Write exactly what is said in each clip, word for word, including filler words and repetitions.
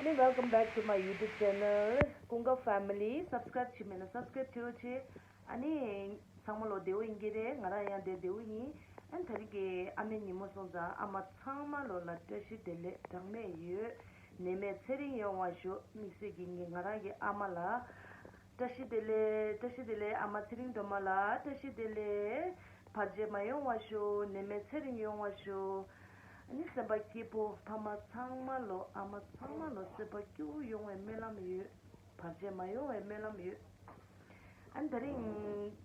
Welcome back to my YouTube channel, ཀུན་དགའ་Family. Subscribe བྱས་མེད་ན་subscribe བྱེད་རོགས་བྱེད། ཨ་ནི་ཚང་མ་ལོ་བདེ་པོ་ཡིན་གྱི་རེད། ང་རང་ཡང་བདེ་བདེ་པོ་ཡིན། ཨ་ནི་ད་རིང་གི་ཨ་མའི་ཉིན་མོ་སོང་ཙང་ཨ་མ་ཚང་མ་ལོ་ལ་བཀྲ་ཤིས་བདེ་ལེགས་གྲངས་མེད་ཡོད། ནད་མེད་ཚེ་རིང་ཡོང་བ་ཞུ། དམིགས་བསལ་གྱིས་ངས་ང་རང་གི་ཨ་མ་ལ་བཀྲ་ཤིས་བདེ་ལེགས། བཀྲ་ཤིས་བདེ་ལེགས། ཨ་མ་ཚེ་རིང་སྒྲོལ་མ་ལགས་བཀྲ་ཤིས་བདེ་ལེགས། བར་ཆད་མ་ཡོང་བ་ཞུ། ནད་མེད་ཚེ་རིང་ཡོང་བ་ཞུ། ཨ་ནི་སེམས་པ་སྐྱིད་པོ། ཕ་མ་ཚང་མ་ལོ་ཨ་མ་ཚང་མ་ལོ་སེམས་པ་སྐྱིད་པོ་ཡོང་བའི་སྨོན་ལམ་ཡོད། བར་ཆད་མ་ཡོང་བའི་སྨོན་ལམ་ཡོད། ཨ་ནི་ད་རིང་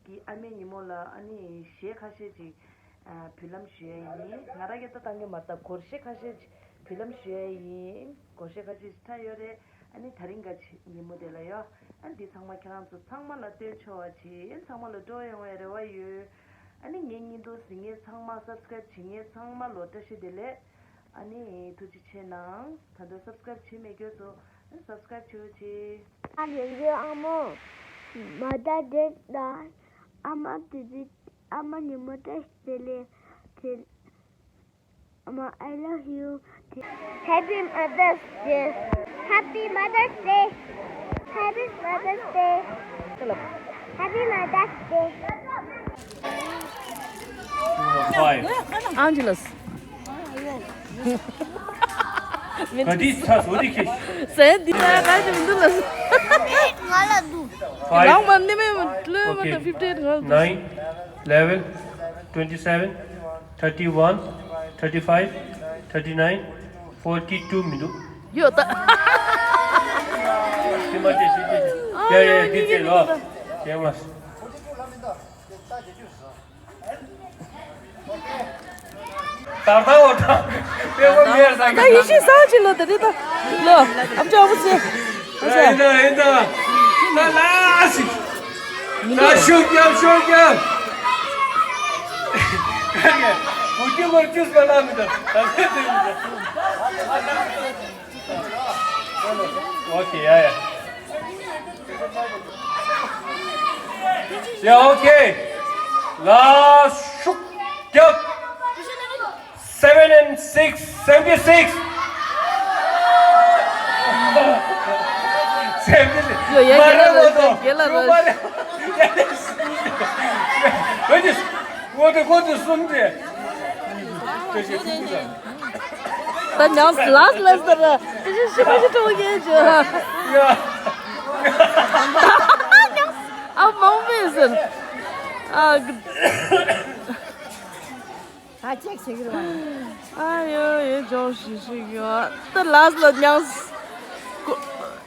གི་ཨ་མའི་ཉིན་མོ་ལ་ཨ་ནི་གཞས་ཁ་ཤས་ཅིག་ཨ་འབུལ་ལམ་ཞུ་ཡ་ཡིན། ང་རང་གིས་ད་བཏང་གི་མ་རེད། ད་སྒོར་གཞས་ཁ་ཤས་ཅིག་འབུལ་ལམ་ཞུ་ཡ་ཡིན། སྒོར་གཞས་ཁ་ཤས་ཅིག་འཁྲབ་ཡོད་རེད། ཨ་ནི་ད་རིང་ག་ཅིག་ཉིན་མོ་དེ་ལ་ཡོད། ཨ་ནི་འདི་ཚང་མ་ཁྱེད་རང་ཚོ་ཚང་མ་ལ་སྟོན་ཆོག་པ་བྱེད། ཨ་ནི་ཚང་མ་ལ་སྤྲོ་པོ་ཡོང་བའི་རེ་བ་ཡོད། ཨ་ནི་ངའི་བརྙན་ཐུང་གཟིགས་མཁན་ཚང་མ། Subscribe བྱེད་མཁན་ཚང་མ་ལོ་བཀྲ་ཤིས་བདེ་ལེགས། ཨ་ནི་ཐུགས་རྗེ་ཆེ་གནང་། ད་ལྟ་subscribe བྱེད་མེད་མཁན་ཚོ་subscribe བྱེད་རོགས་བྱེད། ཨ་ལེ་ལེ། ཨ་མ་མ་ད་དེ་ད་ཨ་མ་དེ་དེ་ཨ་མ་ཉིན་མོ་བཀྲ་ཤིས་བདེ་ལེགས། དེ་ཨ་མ། I love you. Happy Mother's Day. Happy Mother's Day. Happy Mother's Day. Happy Mother's Day. Five. Angelus. ག་དུས་ཚ་བཟོ་དེ་ཁེ། ཟས་འདི་ལ་ག་ཅི་མི་འདུག་ལ། ང་ལ་འདུག Five. ལང་མ་ནི་མེད་མ་ལོས་མ་ད་Okay. fifty eight ང་འདུག Nine, eleven, twenty seven, thirty one, thirty five, thirty nine, forty two མི་འདུག་ཡོད་ད། ཤི་མ་ཅེས་ཤི་ཅེས། ཡ་ཡ་ཡ། འདི་ཚེ་ལོ། ཡ་མ། ད་ལྟ་འོ་ད། དཔེ་མོ་མེར་ད་ཡེ་ཤེས་སང་ཅི་ལོ་དེ་རེད་ད། ལོ། ཨམ་ཅོག་ཨ་བུ་ཟེ། ཨ་ཟེ། ཨེ་ད་ཨེ་ད། ད་ལ་སི། ད་ཤུགས་རྒྱབ་ཤུགས་རྒྱབ། བུ་ཁྱི་མར་ཅུས་པ་ལ་མི་ད། ད་ལེ་དེ་མི་ད། Okay, yeah, yeah. Yeah, okay. Last shoot. Jump. Seven and six, seventy six. Seventy six. Yo, yeah, yeah, yeah, yeah, yeah, yeah. What is, what is, what is something? ད་ཉམས་ལས་ལས་ལས་ད་ར། དེ་བཞིན་ཤི་མ་ཤི་སྤྲོ་བོ་ཡིན་ཅོ། ཡ། ཉམས་ཨ་མང་བས་ཟེར། ཨ་གི། ད་ཅེག་བྱེད་ཀྱི་རེད་བ། ཨ་ཡོ་ཡོ་ཅོ་ཤི་ཤི་ཡོ། ད་ལས་ལ་ཉམས།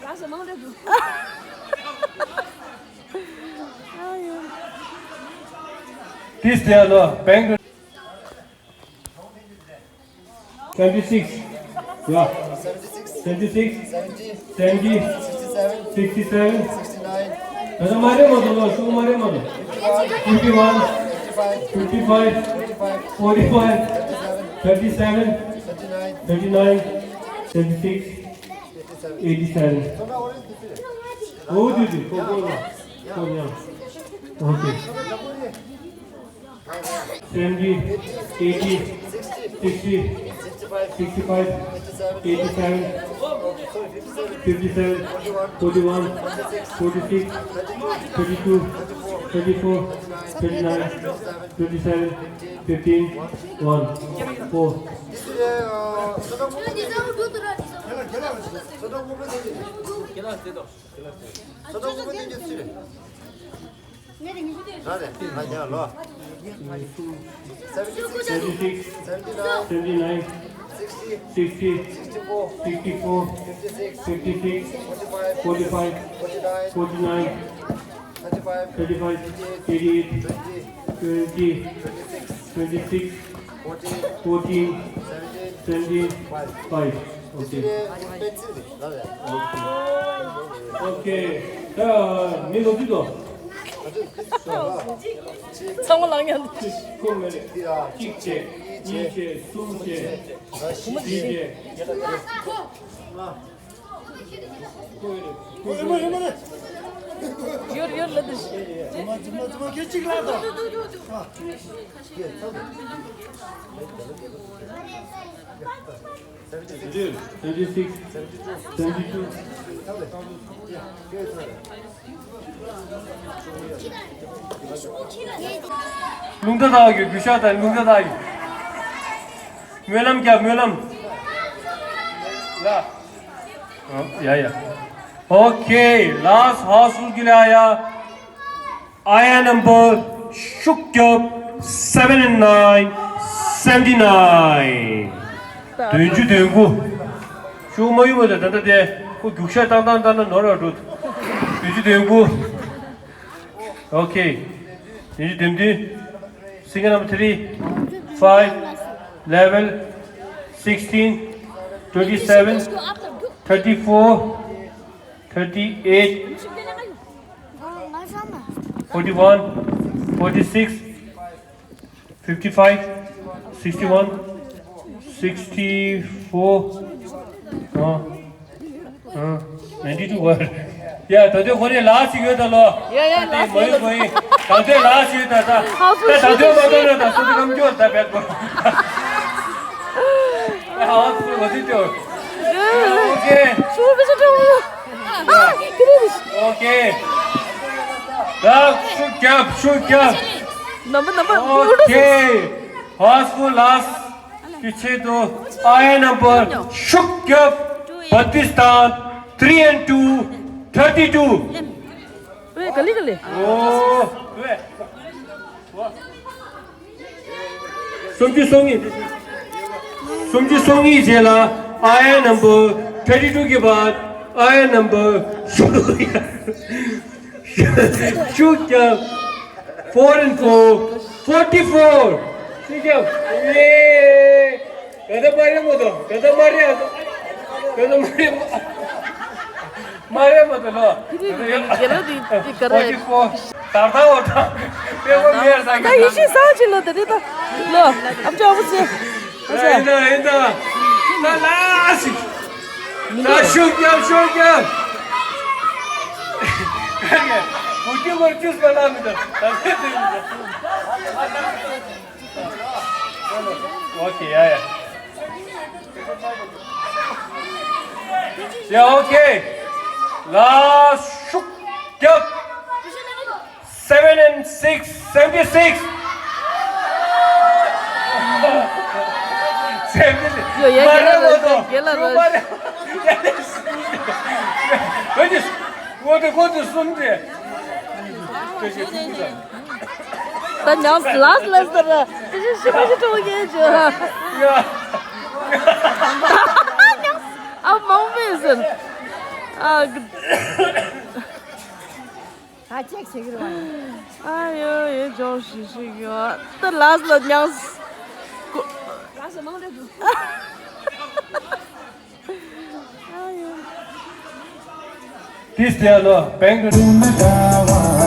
ལས་མང་འདྲ་འདུག་ཨ་ཡོ། This they are not bank. Seventy six. Yeah. Seventy six. Seventy. Sixty seven. Sixty seven. Sixty nine. That's my name, Lord. Show my name, Lord. Fifty one. Fifty five. Forty five. Thirty seven. Thirty nine. Thirty six. Eighty seven. Oh, dude, dude. Go, go, go. Go, yeah. Okay. Seventy, eighty, sixty, sixty five, eighty seven, fifty seven, forty one, forty six, thirty two, thirty four, thirty nine, twenty seven, fifteen, one, four. Seventy six, seventy nine, sixty, sixty four, fifty six, forty five, forty nine, thirty five, eighty eight, twenty, twenty six, fourteen, seventeen, five. Okay. Okay. ད་མི་ལོ་རྒྱུས་དོ། ཚང་མ་ལང་ཡང་འདུག་གཅིག་ཁོ་མེ་རེད། གཅིག་བྱས། གཉིས་བྱས། གསུམ་བྱས། བཞི་བྱས། ཁོ་མེ་རེད། ཁོ་མེ་རེད། ཡོར་ཡོར་ལ་དུ། Seventy-six, seventy-two. རླུང་རྟ་དག་གི་རྒྱུ་ཤ་དང་རླུང་རྟ་དག་གི། སྨོན་ལམ་རྒྱབ་སྨོན་ལམ། ཡ། ཡ་ཡ། Okay, last house full གི་ལ་ཡ། I A number ཤུགས་རྒྱབ། Seven and nine, seventy nine. བདུན་ཅུ་དོན་དགུ། ཤུགས་མ་ཡུ་མ་དང་ད་ལྟ་དེ་ཁོ་རྒྱུག་ཤ་བཏང་བཏང་བཏང་ན་ནོར་བ་འགྲོ། བདུན་ཅུ་དོན་དགུ། Okay. བདུན་ཅུ་དོན་བདུན། Single number three, five, eleven, sixteen, twenty seven, thirty four, thirty eight, forty one, forty six, fifty five, sixty one, sixty four, uh, uh, ninety two. ཡ། ད་དུང་ཁོ་རེ་ལགས་ཤིག་ཡོད་ད་ལོ། ཡ་ཡ། ད་དེ་མ་ཡོད་མ་ཡིན། ད་དུང་ལགས་ཤིག་ཡོད་ད་ད། ད་ད་དུང་མ་གཏོང་ན་ད་སུ་དེ་ལམ་སྐྱོར་ད་བེད་གོ། ཡ། ཧ་ཧ་སུ་གོ་དེ་ཅོ། Okay. Okay. ད་ཤུགས་རྒྱབ། ཤུགས་རྒྱབ། Number, number. Okay. First to last གི་ཆེད་དུ་I A number ཤུགས་རྒྱབ། Pakistan, three and two, thirty two. ཨེ། ག་ལེ་ག་ལེ། ཨོ། སུམ་ཅུ་སོ་གཉིས། སུམ་ཅུ་སོ་གཉིས་རྗེས་ལ་I A number thirty two གི་བར། I A number ཤུགས་རྒྱབ། Four and four, forty four. ཤུགས་རྒྱབ། ཡེ། ག་ད་མ་རེད་མོ་དོ། ག་ད་མ་རེད། ག་ད་མ་རེད་མོ། མ་རེད་མོ་དོ་ལོ། དེ་རིང་དགེ་ལོ་དེ་དེ་ག་རེད། Forty four. ད་ད་འོ་ད། དཔེ་མོ་མེར་ད་ད་ཡེ་ཤེས་སང་ཅི་ལོ་དེ་རེད་ད། ལོ། ཨམ་ཅོག་ཨམ་ཅོག་ཟེར། ཨེ་ད་ཨེ་ད། ད་ལ་ཞིག་ད་ཤུགས་རྒྱབ། ཤུགས་རྒྱབ། གུ་ཅི་མར་ཅུས་པ་ལ་མི་ད། ད་ལེ་དེ་མི་ད། Okay, yeah, yeah. Yeah, okay. Last ཤུགས་རྒྱབ། Seven and six, seventy six. Seventy six. ཡོ་ཡ། མ་རེད་མོ་དོ། རྒན་ལགས་རྒན་ལགས། མ་རེད། ཡ་ལེ། ཁོ་ཚོ་ཁོ་ཚོ་གསུམ་དེ། ད་ཉམས་ལས་ལས་ཟེར། དེ་བཞིན་ཤི་མ་ཤི་ཀྲོ་གེ་ཇོ། ཡ། ཨ་མང་མེད་ཟེར། ཨ། ད་ཅེག་བྱེད་ཀྱི་རེད་བ། ཨ་ཡོ་ཡོ། ཇོ་ཤི་ཤི་ཡོ། ད་ལས་ལ་ཉམས། ལས་མང་རེད་འདུག། This year, no, Bangalore.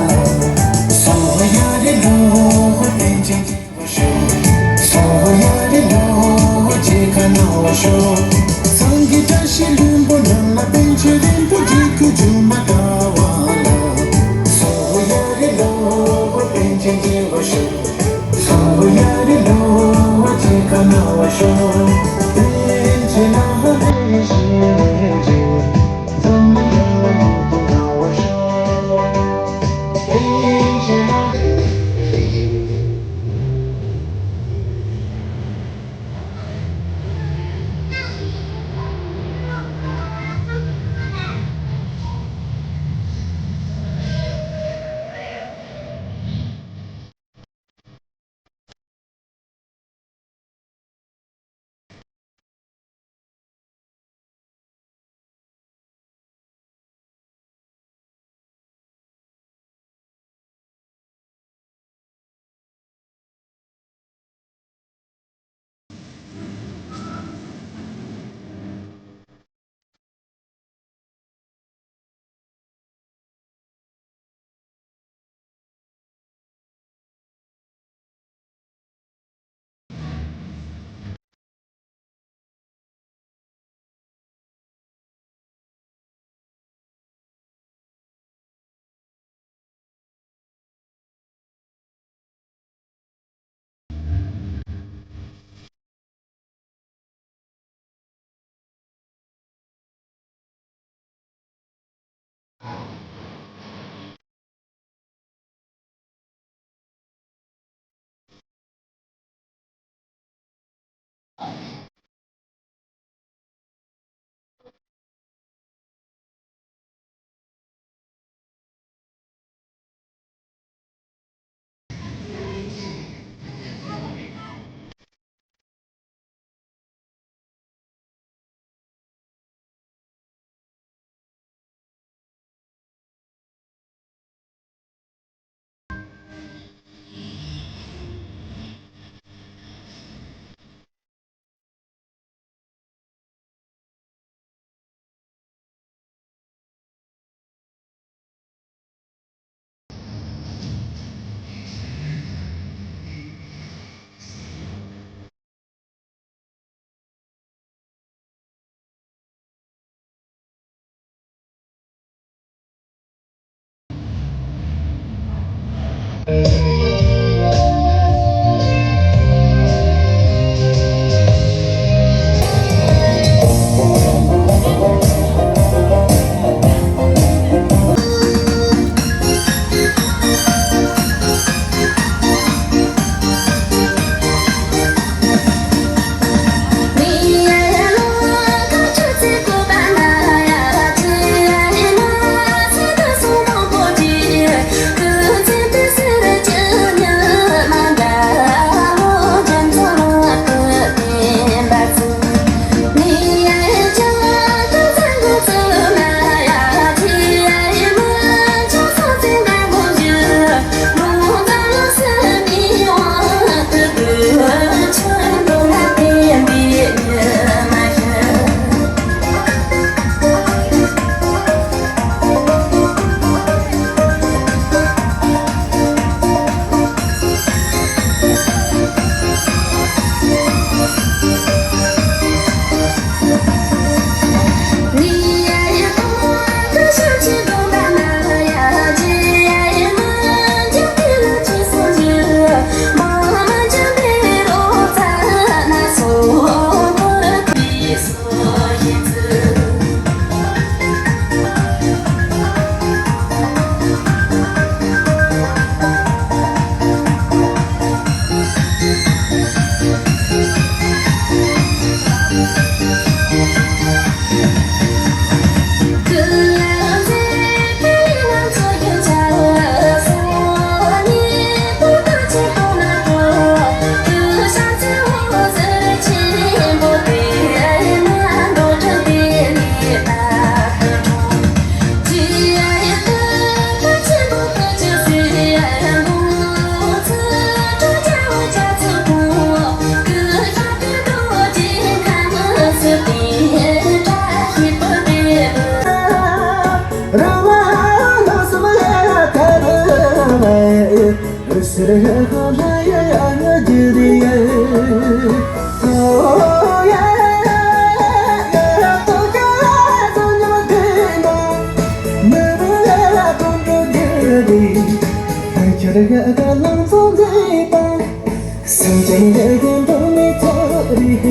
སེམས་ཅན་ལས་ཡོན་འགྲོ་མི་ཚོགས་རིག་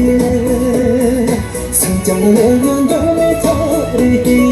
སེམས་ཅན་ལས་ཡོན་འགྲོ་མི་ཚོགས་རིག